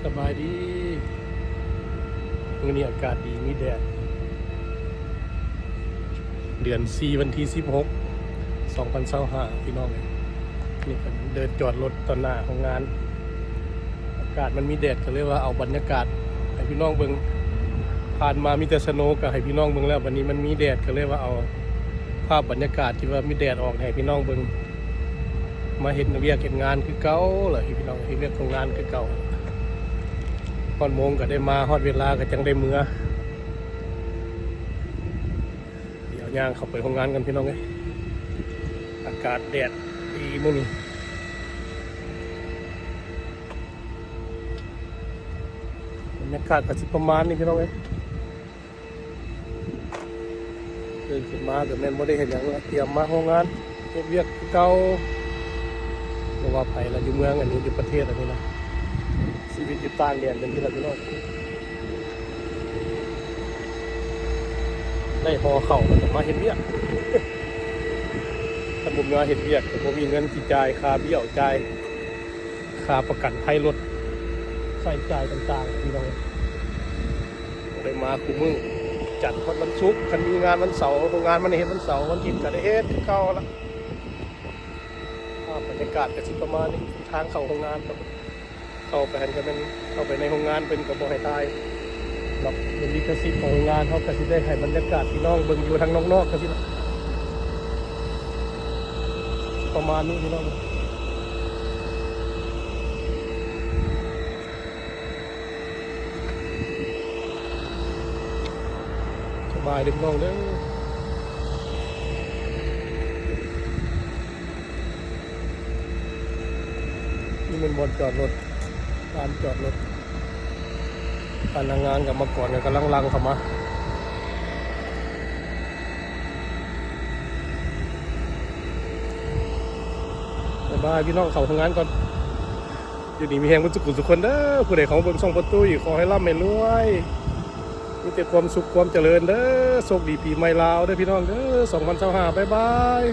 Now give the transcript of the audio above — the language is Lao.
ສະບາຍດີ ມື້ນີ້ອາກາດດີ ມີແດດ ເດືອນສີ່ ວັນທີສິບຫົກ ສອງພັນຊາວຫ້າ ພີ່ນ້ອງເອີຍ. ນີ້ເພິ່ນເດີນຈອດລົດຕໍ່ໜ້າໂຮງງານ ອາກາດມັນມີແດດ ກໍເລີຍວ່າເອົາບັນຍາກາດໃຫ້ພີ່ນ້ອງເບິ່ງ. ຜ່ານມາມີແຕ່ສະໂນ ກໍໃຫ້ພີ່ນ້ອງເບິ່ງແລ້ວ, ບັດນີ້ມັນມີແດດ ກໍເລີຍວ່າເອົາພາບບັນຍາກາດທີ່ວ່າມີແດດອອກໃຫ້ພີ່ນ້ອງເບິ່ງ. ມາເຮັດວຽກເຮັດງານຄືເກົ່າລະພີ່ນ້ອງ, ເຮັດວຽກໂຮງງານຄືເກົ່າ. ຮອດໂມງກໍໄດ້ມາ, ຮອດເວລາກໍຈັ່ງໄດ້ເມືອ. ດຽວຍ່າງເຂົ້າໄປໂຮງງານກັນພີ່ນ້ອງເອີຍ. ອາກາດແດດດີມື້ນີ້. ບັນຍາກາດກໍຊິປະມານນີ້ພີ່ນ້ອງເອີຍ. ຕື່ນຂຶ້ນມາກໍແມ່ນບໍ່ໄດ້ເຮັດຫຍັງລະ, ຕຽມມາໂຮງງານເຮັດວຽກຄືເກົ່າ. ບໍ່ວ່າໃຜລະ ຢູ່ເມືອງອັນນີ້ ຢູ່ປະເທດອັນນີ້ນະ, ຊີວິດຢູ່ຕ່າງແດນເປັນຊີ້ລະພີ່ນ້ອງ. ໄດ້ຫໍ່ເຂົ້າແລ້ວກໍມາເຮັດວຽກ. ຄັນບໍ່ມາເຮັດວຽກກໍບໍ່ມີເງິນຊິຈ່າຍຄ່າບ້ຽວ, ຈ່າຍຄ່າປະກັນໄພລົດ, ຄ່າໃຊ້ຈ່າຍຕ່າງໆ ພີ່ນ້ອງ. ໄດ້ມາຄູ່ມື້, ຈັນຮອດວັນສຸກ, ຄັນມີງານວັນເສົາ, ໂຮງງານມັນເຮັດວັນເສົາ, ວັນອາທິດກໍໄດ້ເຮັດຄືເກົ່າລະ. ພາບບັນຍາກາດກໍຊິປະມານນີ້, ທາງເຂົ້າໂຮງງານ, ເຂົ້າໄປຫັ້ນກໍແມ່ນ ເຂົ້າໄປໃນໂຮງງານເພິ່ນກໍບໍ່ໃຫ້ຖ່າຍດອກ, ເປັນລິຂະສິດຂອງໂຮງງານ. ເຮົາກໍຊິໄດ້ໃຫ້ບັນຍາກາດພີ່ນ້ອງເບິ່ງຢູ່ທາງນອກໆ ຈັ່ງຊີ້ລະ. ປະມານນີ້ພີ່ນ້ອງ. ສະບາຍເດີພີ່ນ້ອງເດີ. ນີ້ແມ່ນບ່ອນຈອດລົດ, ລານຈອດລົດ. ພະນັກງານກຳມະກອນກໍກຳລັງຫຼັ່ງເຂົ້າມາ. ບາຍບາຍ ພີ່ນ້ອງ, ເຂົ້າໂຮງງານກ່ອນ. ຢູ່ດີມີແຮງເບິດສຸກຄົນເດີ. ຜູ້ໃດເຂົ້າມາເບິ່ງຊ່ອງພໍ່ຕຸ້ຍ ຂໍໃຫ້ລ່ຳໃຫ້ລວຍ, ມີແຕ່ຄວາມສຸກຄວາມຈະເລີນເດີ. ໂຊກດີປີໃໝ່ລາວເດີພີ່ນ້ອງເດີ ສອງພັນຊາວຫ້າ. ບາຍບາຍ.